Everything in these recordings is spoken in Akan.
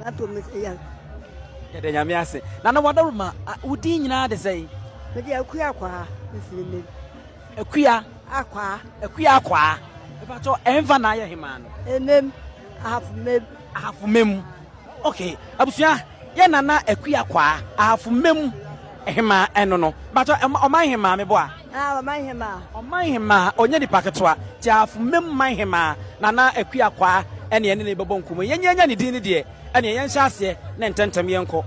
M'apɔ mu yɛ. Yɛda Nyame ase. Nana Wadaroma, wo din nyinaa de sɛn? Mede Akua Akwaa mefiri Mem. Akua? Akwaa. Akua Akwaa. Mepakyɛw, ɛnfa na ayɛ hemaa no? Emem, Ahafo Mem. Ahafo Mem. Ok, abusua, yɛ Nana Akua Kwaa, Ahafo Mem hemaa ɛno no. Mepakyɛw, ɔman hemaa meboa? Ah, ɔman hemaa. Ɔman hemaa, ɔnyɛ nipa ketewa. Nti Ahafo Mem man hemaa, Nana Akua Kwaa ɛne ɛne ne bɛbɔ nkɔmmɔ yi. Yɛnyɛ nya ne din no deɛ, ɛneɛ yɛnhyɛ aseɛ na ntɛntɛm yɛnkɔ.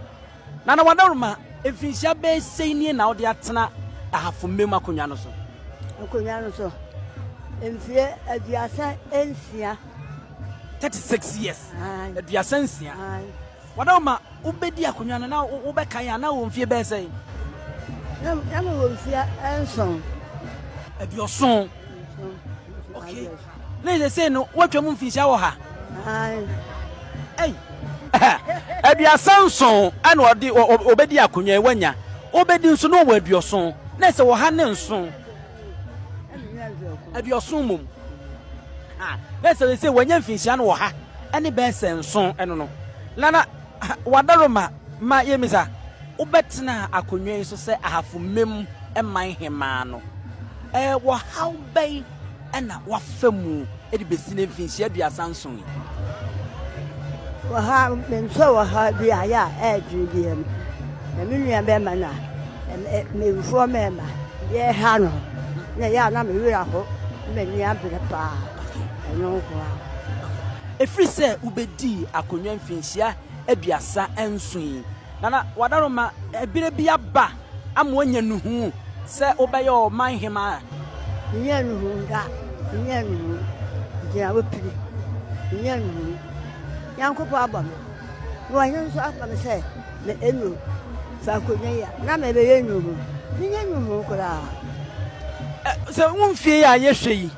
Nana Wadaroma, mfinhyia bɛyɛ sɛn nie na wode atena Ahafo Mmem akonnwa no so? Akonnwa no so, mfie 36. 36 years, 36. Wadaroma, wobɛdi akonnwa no na wobɛkan a na wɔ mfie bɛyɛ sɛn? Na mewɔ mfie 7. 70. Okay. Na ɛsɛ sɛ no woatwa mu mfinhyia wɔ ha. Ei. 37 ɛna ɔde ɔbɛdi akonnwa yi wanya. Ɔbɛdi nso na ɔwɔ 70. Na ɛsɛ wɔ ha ne nson. 70 mom. Ha. Na ɛsɛ sɛ wanya mfinhyia no wɔ ha ɛne bɛyɛ sɛ nson ɛno no. Nana wadaroma ma yɛmisa wobɛtena akonnwa yi so sɛ ahafo mmem man hemaa no. Ɛɛ wɔhaw bɛn na wafa mu de besi ne mfinhyia 37 yi? Wɔhaw, mensɔ wɔhaw bi a yɛ a ɛɛdwene biara mu. Na me nua bɛrima no a, mewufoɔ mmarima, yɛha no, na ɛyɛ a na me werɛ aho, na m'ani abere paa, ɛno nko ara. Ɛfiri sɛ wobɛdii akonnwa mfinhyia 37 yi, Nana Wadaroma, ɛberɛ bi aba ama woanya nuhu sɛ wobɛyɛ ɔman hemaa? Mennya nuhu da, mennya nuhu. Gyina wo piri, mennya nuhu. Nyankopɔn abɔ me, na ɔhene nso ama me sɛ me enu fa akonnwa yi a, na mebɛyɛ nuhu. Mennya nuhu koraa. Sɛ wo mfie yi a yɛhwɛ yi,